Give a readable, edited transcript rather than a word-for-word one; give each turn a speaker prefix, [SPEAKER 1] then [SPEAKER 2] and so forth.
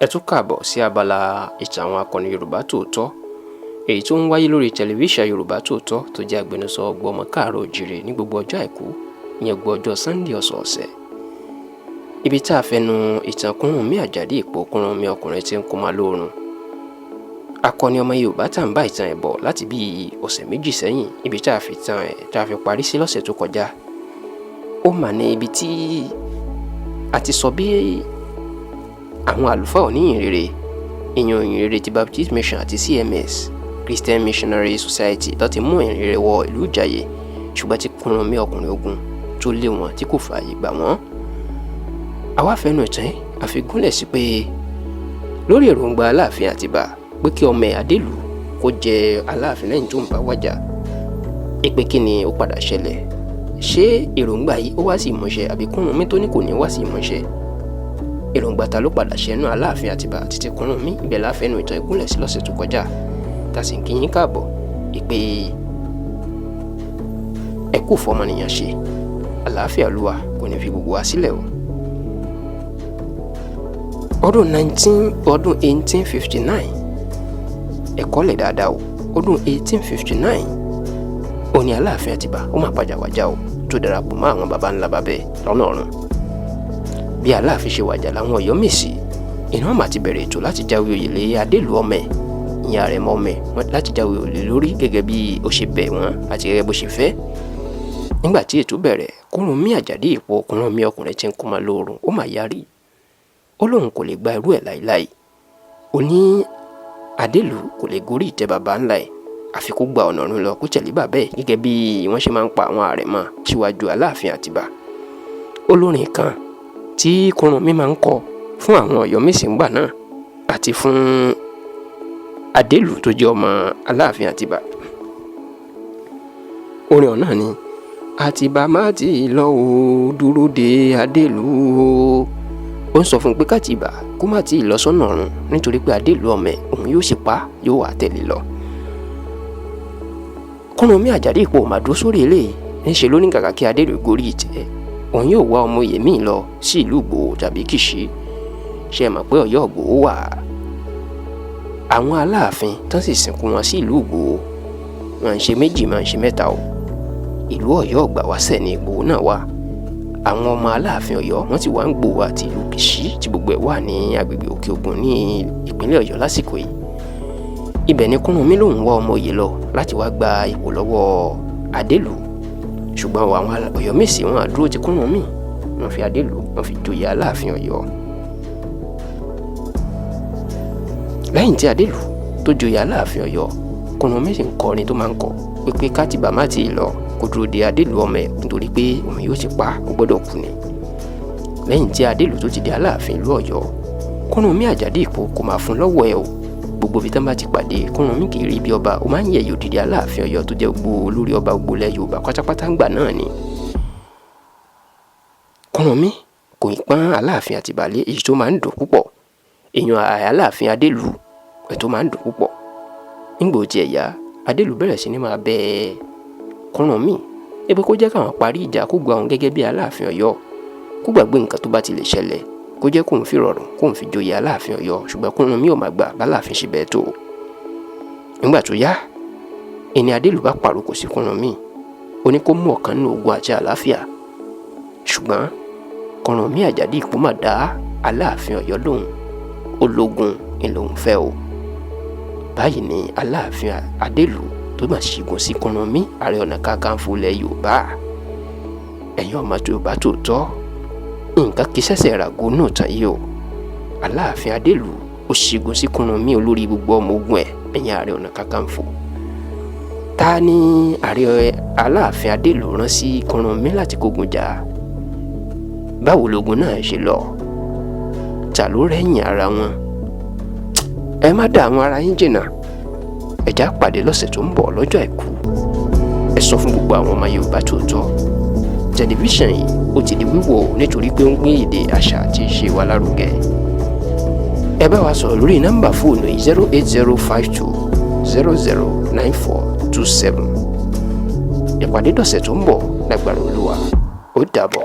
[SPEAKER 1] Ẹ tún káàbọ̀ sí abala ìtàn àwọn akọni Yorùbá Tòótọ́, èyí tó ń wáyé lórí tẹlifíṣàn Yorùbá Tòótọ́ tó jẹ́ agbẹnusọ gbogbo ọmọ káàárọ̀ oòjíire ní gbogbo ọjọ́ Àìkú, ìyẹn gbogbo ọjọ́ Sunday ọ̀sọ̀ọ̀sẹ̀. Ibi tá a fẹnu ìtàn Kúrúnmí Àjàdí Ìpó, Kúrúnmí ọkùnrin tí ń kó máa lóorun, akọni ọmọ Yorùbá tá ń bá ìtàn ẹ̀ bọ̀ láti bí ọ̀sẹ̀ 2 sẹ́yìn. Ibi tá a fi tàn ẹ̀ tá a fi parí sí lọ́sẹ̀ tó kọjá, ó mà ní ibi tí a ti sọ bí àwọn àlùfáà oníyìnrere, ìyẹn ìyìnrere ti Baptist Mission àti CMS, Christian Missionary Society, tó ti mú ìyìnrere wọ ìlú Ìjàyè, ṣùgbọ́n tí Kúrúnmí ọkùnrin ogun tó lé wọn tí kò fààyè gbà wọ́n. Àwa fẹnu ìtàn àfi gúnlẹ̀ sí pé lórí èròǹgbà Aláàfin Àtìbà pé kí ọmọ ẹ̀ Adélù kó jẹ Aláàfin lẹ́yìn tó ń bá wájà, ìpè kí ni ó padà ṣẹlẹ̀? Ṣé èròǹgbà yìí ó wá sí ìmúṣẹ, àbí Kúrúnmí tó ní kò ní wá sí ìmúṣẹ? Èròǹgbà ta ló padà ṣẹnu Aláàfin Àtìbà àti ti Kúrúnmí? Ibẹ̀ láfẹnu ìtàn ìgúnlẹ̀ sí lọ́sẹ̀ tó kọjá, tá a sì ń kí yín káàbọ̀ ìpè ẹ kú fọmọnìyàn ṣe. Àlàáfíà Olúwa kò ní fi gbogbo wa sílẹ̀ o. Ọdún 19, ọdún 1859, ẹ̀kọ́ lẹ̀ dáadáa o. Ọdún 1859 òní Aláàfin Àtìbà ó máa padà wájà o, tó darapọ̀ mọ́ àwọn baba ńlá babẹ́ lọ́nà ọ̀run. Bí Aláàfin ṣe wàjà làwọn Ọ̀yọ́mèsì iná mà ti bẹ̀rẹ̀ ètò láti jáwé oyè lé Adélù ọmọ ẹ̀, ìyẹn Àrẹ̀mọ ọmọ ẹ̀, láti jáwé oyè lórí gẹ́gẹ́ bí ó ṣe bẹ̀ wọ́n àti gẹ́gẹ́ bó ṣe fẹ́. Nígbà tí ètò bẹ̀rẹ̀, Kúrúnmí Àjàdí Ìpó, Kúrúnmí ọkùnrin tí ń kó máa lóorun, ó mà yarí. Ó lóun kò lè gba irú ẹ̀ láéláé. Ó ní Adélù kò lè gorí ìtẹ́ baba ńlá ẹ̀, àfi kó gba ọ̀nà ọ̀run lọ, kó tẹ̀lé bàbá ẹ̀ gẹ́gẹ́ bí wọ́n ṣe máa ń pa àwọn àrẹ̀mọ síwájú Aláàfin Àtìbà. Olórin kan tí Kúrúnmí máa ń kọ fún àwọn Ọ̀yọ́mèsì ńgbà náà àti fún Adélù tó jẹ́ ọmọ Aláàfin Àtìbà, orin ọ̀nà ni "Àtìbà má ti lọ o, dúró de Adélù o". Ó ń sọ fún un pé kàtìbà kó má ti lọ sọ́nà ọ̀run, nítorí pé Adélù ọmọ ẹ̀ òun yóò sì pa, yóò wà tẹ̀lé lọ. Kúrúnmí Àjàdí Ìpó mà dúró sórí eléyìí. Ńṣe ló ní kàkà kí Adélù gorí ìtẹ́, òun yóò wá ọmọ oyè míì lọ sí ìlú Ìgbòho tàbí Kìṣí. Ṣe mọ̀ pé Ọ̀yọ́ Ìgbòho wà, àwọn Aláàfin tán sì sìnkú wọn sí ìlú Ìgbòho, wọn ń ṣe méjì, máa ń ṣe mẹ́ta o. Ìlú Ọ̀yọ́ Ọ̀gbàwáṣẹ̀ ní Ìgbòho náà wà. Àwọn ọmọ Aláàfin Ọ̀yọ́ wọ́n ti wà ń Gbòho àti ìlú Kìṣí, tí gbogbo ẹ̀ wà ní agbègbè Òkè Ògùn ní ìpínlẹ̀ Ọ̀yọ́ lásìkò yìí. Ibẹ̀ ni Kúrúnmí lòun wá ọmọ oyè lọ láti wá gba ipò lọ́wọ́ Adélù, ṣùgbọ́n àwọn Ọ̀yọ́mèsì wọn àdúró ti Kúrúnmí, wọ́n fi Adélù, wọ́n fi joyè Aláàfin Ọ̀yọ́. Lẹ́yìn tí Adélù tó joyè Aláàfin Ọ̀yọ́, Kúrúnmí sì ń kọrin tó máa ń kọ pé kátìbà má ti lọ, kó dúró de Adélù ọmọ ẹ̀, nítorí pé òun yóò ti pa, ó gbọ́dọ̀ kú ni. Lẹ́yìn tí Adélù tó ti di Aláàfin ìlú Ọ̀yọ́, Kúrúnmí Àjàdí Ìpó kò máa fún lọ́wọ́ ẹ̀ o. Gbogbo ibi tán bá ti pàdé, Kúrúnmí kì í rí bí ọba, ó máa ń yẹ̀yẹ̀ òdìdí Aláàfin Ọ̀yọ́ tó jẹ́ gbogbo olórí ọba gbogbo ilẹ̀ Yorùbá pátápátá ń gbà náà ni. Kúrúnmí kò ì pọ́n Aláàfin Àtìbà lé, èyí tó máa ń dùn púpọ̀, èèyàn Aláàfin Adélù ẹ̀ tó máa ń dùn púpọ̀. Nígbà ó tiẹ̀ yá, Adélù bẹ̀rẹ̀ sí ní máa bẹ Kúrúnmí ẹ pé kó jẹ́ káwọn parí ìjà, kó gba òun gẹ́gẹ́ bí Aláàfin Ọ̀yọ́, kó gbàgbé nǹkan tó bá ti lè ṣẹlẹ̀, kó jẹ́ kóun fi rọrùn kóun fi joyè Aláàfin Ọ̀yọ́. Ṣùgbọ́n Kúrúnmí ò máa gbà báláàfin ṣe bẹ́ẹ̀ tó. Nígbà tó yá, ẹni Adélù bá pàrokò sí Kúrúnmí, ó ní kó mú ọ̀kan nínú ogun àti àlàáfíà. Ṣùgbọ́n Kúrúnmí Àjàdí Ìpó mà dá Aláàfin Ọ̀yọ́ lóhùn, ológun ni lòun fẹ́ o. Báyìí ni Aláàfin Adélù tó mà ṣígun sí Kúrúnmí, Ààrẹ Ọ̀nà Kakanfò ilẹ̀ Yorùbá. Ẹ̀yin ọmọ Yorùbá tòótọ́, nǹkan kì í ṣẹ̀ṣẹ̀ ràgó náà tán yìí o. Aláàfin Adélù ó ṣígun sí Kúrúnmí, olórí gbogbo ọmọ ogun ẹ̀, ẹ̀yìn Ààrẹ Ọ̀nà Kakanfò. Ta ni ààrẹ Aláàfin Adélù rán sí Kúrúnmí láti kógun jà? Báwo logun náà ṣe lọ? Ta ló rẹ́yìn ara wọn? Ẹ má dá àwọn ara yín jìnnà. Ẹ já pàdé lọ́sẹ̀ tó ń bọ̀ lọ́jọ́ Àìkú. Ẹ sọ fún gbogbo àwọn ọmọ Yorùbá Tòótọ́, tẹlifíṣàn yìí ó ti di wíwò nítorí pé ó ń gbé èdè, àṣà àti ìṣe wa lárugẹ. Ẹ bá wa sọ̀rọ̀ lórí nọ́mbà fóònù yìí: 08052009427. Ìpàdé dọ̀sẹ̀ tó ń bọ̀ lágbára Olúwa. Ó dàbọ̀.